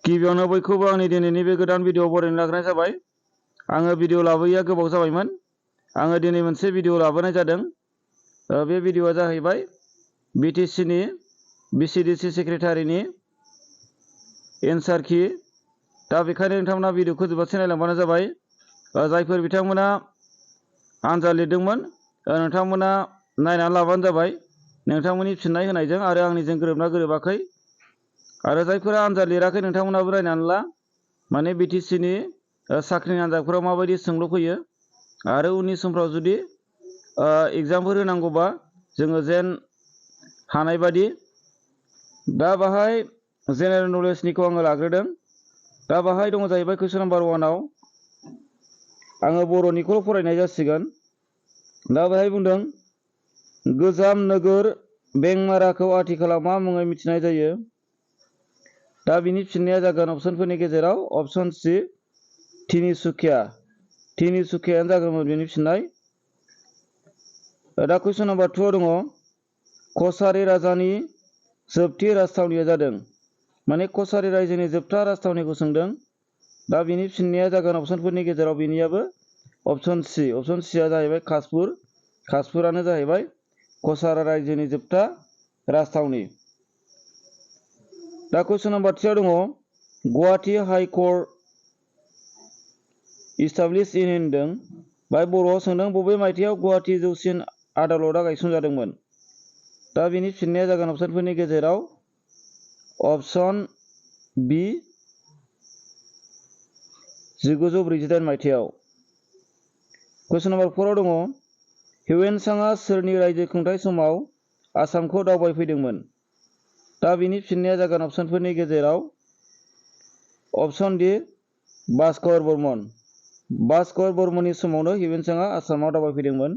गिबियावनो बयखौबो आंनि दिनैनि बे गोदान भिडिअ बरायनो लाग्रोनाय जाबाय। आङो भिडिअ लाबोयैया गोबाव जाबायमोन। आङो दिनै मोनसे भिडिअ लाबोनाय जादों। बे भिडिअआ जाहैबाय बिटिसिनि बिसिडिसि सेक्रेटारिनि एन्सार कि। दा बेखायनो नोंथांमोना भिडिअखौ जोबजासे नायलांबानो जाबाय। जायफोर बिथांमोना आनजाद लिरदोंमोन नोंथांमोना नायनानै लाबानो जाबाय नोंथांमोननि फिननाय होनायजों आरो आंनिजों गोरोबना गोरोबाखै। आरो जायफोरा आनजाद लिराखै नोंथांमोनाबो नायनानै ला, माने बिटिसिनि साख्रिनि आनजादफोराव माबायदि सोंलु फैयो आरो उननि समफ्राव जुदि एग्जामफोर होनांगौबा जोङो जेन हानाय बादि। दा बाहाय जेनेरेल नलेजनिखौ आङो लाग्रोदों। दा बाहाय दङ जाहैबाय कुइसन नाम्बार 1आव आङो बर'निखौ फरायनाय जासिगोन। दा बाहाय बुंदों गोजाम नोगोर बेंमाराखौ आथिखालाव मा मुङै मिथिनाय जायो? दा बिनि फिननाया जागोन अपसनफोरनि गेजेराव अपसन सि तिनिसुकिया। तिनिसुकियानो जागोन बिनि फिननाय। दा कुइसन नाम्बार 2आव दङ कछारी राजानि जोबथि राजथावनिया जादों, माने कछारी रायजोनि जोबथा राजथावनिखौ सोंदों। दा बिनि फिननाया जागोन अपसनफोरनि गेजेराव बिनियाबो अपसन सि। अपसन सिया जाहैबाय कासपुर। कासपुरानो जाहैबाय कछारी रायजोनि जोबथा राजथावनि। दा कुइसन नाम्बार 3आव दङ Guwahati high court establish in होनदों। बाय बर'आव सोंदों बबे मायथाइयाव गुवाहाटी जौसिन आदालतआ गायसनजादोंमोन? दा बिनि फिननाया जागोन अपसनफोरनि गेजेराव अपसन बि 1948 मायथाइयाव। कुइसन नाम्बार 4आव दङ हिउएन सांआ सोरनि रायजो खुंथाय समाव आसामखौ दावबायफैदोंमोन? दा बिनि फिननाया जागोन अपसनफोरनि गेजेराव अपसन डि भास्कर बर्मन। भास्कर बर्मननि समावनो हिउएन सांआ आसामाव दावबायफैदोंमोन।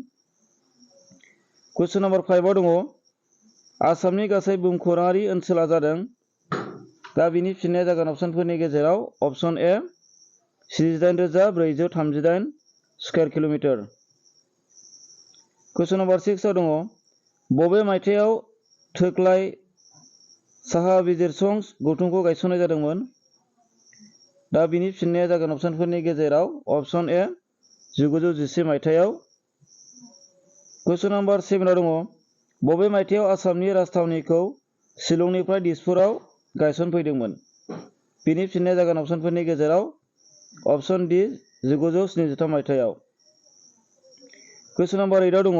कुइसन नाम्बार 5आव दङ आसामनि गासै भुमखौराङारि ओनसोला जादों। दा बिनि फिननाया जागोन अपसनफोरनि गेजेराव अपसन ए 78,438 स्कुवेर किल'मिटार। कुइसन नाम्बार 6आव दङ बबे मायथाइयाव थोख्लाय साहा बिजिरसं गौथुमखौ गायसननाय जादोंमोन? दा बिनि फिननाया जागोन अपसनफोरनि गेजेराव अपसन ए 1911 मायथाइयाव। कुइसन नाम्बार 7आव दङ बबे मायथाइयाव आसामनि राजथावनिखौ शिलंनिफ्राय दिसपुराव गायसनफैदोंमोन? बिनि फिननाया जागोन अपसनफोरनि गेजेराव अपसन डि 1973 मायथाइयाव। कुइसन नाम्बार 8आव दङ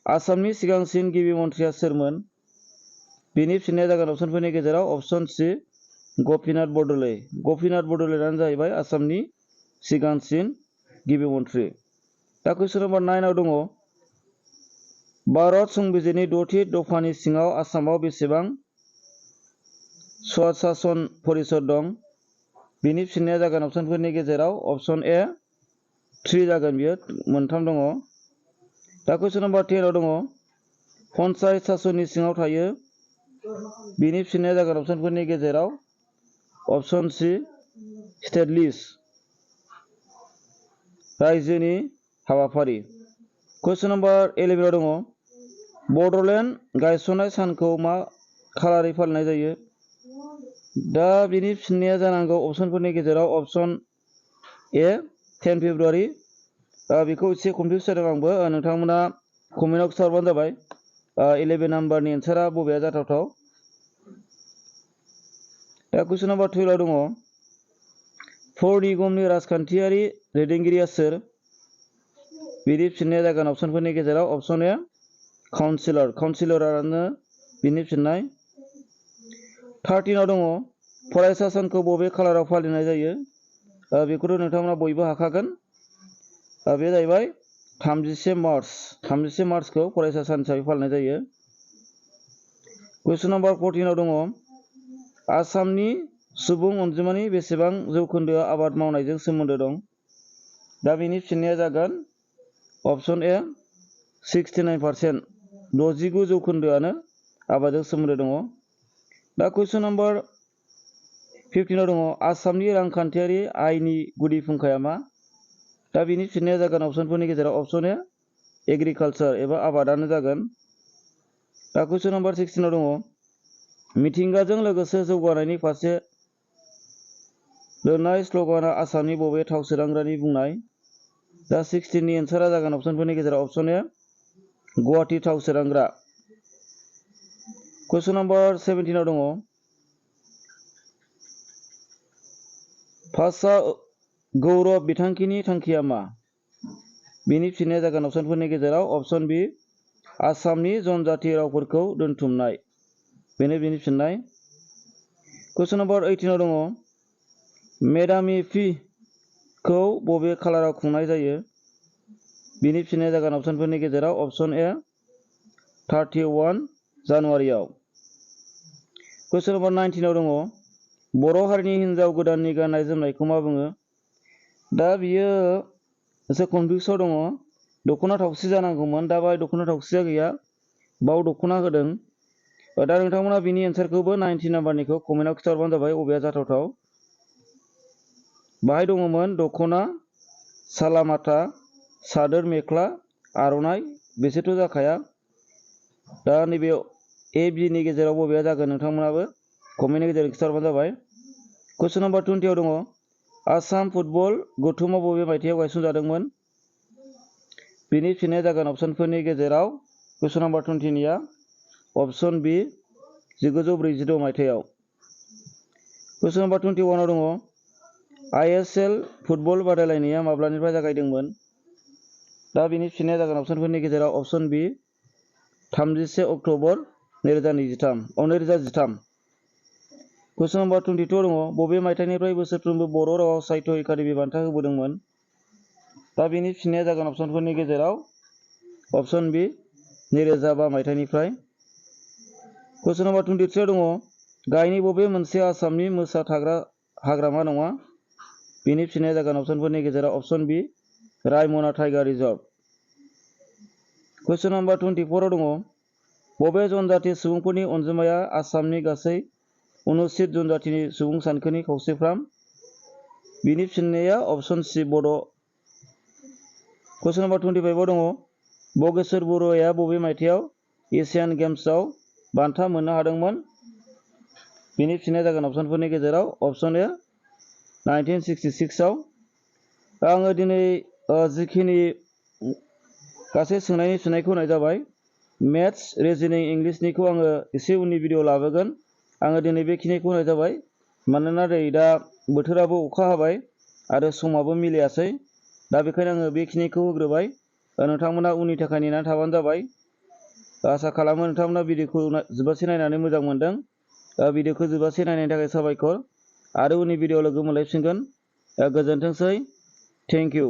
आसामनि सिगांसिन गिबि मन्थ्रिया सोरमोन? बिनि फिननाया जागोन अपसनफोरनि गेजेराव अपसन सि गपिनाथ बरदलै। गपिनाथ बरदलैआनो जाहैबाय आसामनि सिगांसिन गिबि मन्थ्रि। दा कुइसन नाम्बार 9आव दङ भारत संबिजिरनि 6थि दफानि सिङाव आसामाव बेसेबां स्वशासन परिषद दं? बिनि फिननाया जागोन अपसनफोरनि गेजेराव अपसन ए 3 जागोन, बियो 3 दङ। दा कुइसन नाम्बार 10आव दङ पन्चायत शासननि सिङाव थायो। बिनि फिननाया जागोन अपसनफोरनि गेजेराव अपसन सि स्टेट लिस्ट रायजोनि हाबाफारि। कुइसन नाम्बार 11आव दङ बड'लेण्ड गायसननाय सानखौ मा खालारै फालिनाय जायो? दा बिनि फिननाया जानांगौ अपसनफोरनि गेजेराव अपसन ए 10 फेब्रुवारि। बेखौ एसे कनफिउस जादों आंबो, नोंथांमोना कमेन्टआव खिन्थाहरबानो जाबाय 11 नाम्बारनि एन्सारा बबेया जाथावथाव। दा कुइसन नाम्बार 12आव दङ पौर निगमनि राजखान्थियारि दैदेनगिरिया सोर? बिनि फिननाया जागोन अपसनफोरनि गेजेराव अपसन ए काउन्सिलर। काउन्सिलरानो बिनि फिननाय। 13आव दङ फरायसा सानखौ बबे खालाराव फालिनाय जायो? बेखौथ' नोंथांमोना बयबो हाखागोन। बे जाहैबाय 31 मार्च। 31 मार्चखौ फरायसा सान हिसाबै फालिनाय जायो। कुइसन नाम्बार 14आव दङ आसामनि सुबुं अनजिमानि बेसेबां जौखोन्दोआ आबाद मावनायजों सोमोन्दो दं? दा बिनि फिननाया जागोन अपसन ए 69%। 69 जौखोन्दोआनो आबादजों सोमोन्दो दङ। दा कुइसन नाम्बार 15आव दङ आसामनि रांखान्थियारि आयनि गुदि फुंखाया मा? दा बिनि फिननाया जागोन अपसनफोरनि गेजेराव अपसन ए एग्रिकालचार एबा आबादानो जागोन। दा कुइसन नाम्बार 16आव दङ मिथिंगाजों लोगोसे जौगानायनि फारसे लिरनाय स्ल'गाना आसामनि बबे थाव सोदांग्रानि बुंनाय? दा 16 नि एन्सारा जागोन अपसनफोरनि गेजेराव अपसन ए गुवाहाटी थाव सोदांग्रा। कुइसन नम्बर 17 आव दङ भाषा गौरब बिथांखिनि थांखिया मा? बिनि फिननाया जागोन अपसनफोरनि गेजेराव अपसन बि आसामनि जनजाति रावफोरखौ दोनथुमनाय। बेनो बिनि फिननाय। कुइसन नम्बर 18 आव दङ मेदामि फि खौ बबे खालाराव खुंनाय जायो? बिनि फिननाया जागोन अपसनफोरनि गेजेराव अपसन ए 31 जानुवारियाव। कुइसन नम्बर 19 आव दङ बर' हारिनि हिन्जाव गोदाननि गाननाय जोमनायखौ मा बुङो? दा बियो एसे कनफ्युजआव दङ। दख'ना थावसि जानांगौमोन, दा बाहाय दख'ना थावसिया गैया, बाव दख'ना होदों। दा नोंथांमोना बिनि एन्सारखौबो 19 नाम्बारनिखौ कमेन्टआव खिथाहरबानो जाबाय बबेया जाथावथाव। बाहाय दङमोन दख'ना, सालामाथा, सादोर मेख्ला, आर'नाइ, बेसोरथ' जाखाया। दा नैबे ए बिनि गेजेराव बबेया जागोन नोंथांमोनाबो कमेन्टनि गेजेरजों खिथाहरबानो जाबाय। कुइसन नम्बर 20 आव दङ आसाम फुटबल गौथुमा बबे मायथाइयाव गायसनजादोंमोन? बिनि फिननाया जागोन अपसनफोरनि गेजेराव कुइसन नम्बर 20 निया अपसन बि 1942 मायथाइयाव। कुइसन नम्बर 21 आव दङ ISL फुटबल बादायलायनाया माब्लानिफ्राय जागायदोंमोन? दा बिनि फिननाया जागोन अपसनफोरनि गेजेराव अपसन बि 31 अक्ट'बर 2013। कुइसन नम्बर 22 दङ बबे मायथाइनिफ्राय बोसोरफ्रोमबो बर' रावाव साहित्य एकाडेमि बान्था होबोदोंमोन? दा बिनि फिननाया जागोन अपसनफोरनि गेजेराव अपसन बि 2005 मायथाइनिफ्राय। कुइसन नम्बर 23 दङ गाहायनि बबे मोनसे आसामनि मोसा थाग्रा हाग्रामा नङा? बिनि फिननाया जागोन अपसनफोरनि गेजेराव अपसन बि रायमना टाइगार रिजार्भ। कुइसन नम्बर 24 आव दङ बबे जनजाति सुबुंफोरनि अनजिमाया आसामनि गासै अनुसूचित जनजातिनि सुबुं सानखोनि खावसेफ्राम? बिनि फिननाया अपसन सि बड'। कुइसन नम्बर 25 आव दङ बगेश्वर बरुवाया बबे मायथाइयाव एशियान गेम्सआव बान्था मोननो हादोंमोन? बिनि फिननाया जागोन अपसनफोरनि गेजेराव अपसन ए 1966 आव। आङो दिनै जिखिनि गासै सोंनायनि फिननायखौ होनाय जाबाय। मेथ्स, रिजनिं, इंलिशनिखौ आङो एसे उननि भिडिअ लाबोगोन। आङो दिनै बेखिनिखौ होनाय जाबाय मानोना दा बोथोराबो अखा हाबाय आरो समाबो मिलायासै। दा बेखायनो आङो बेखिनिखौ होग्रोबाय। नोंथांमोना उननि थाखाय नेनानै थाबानो जाबाय। आसा खालामो नोंथांमोना भिडिअखौ जोबजासे नायनानै मोजां मोनदों। भिडिअखौ जोबजासे नायनायनि थाखाय साबायखर। आरो उननि भिडिअ लोगो मोनलायफिनगोन। गोजोनथोंसै। Thank you.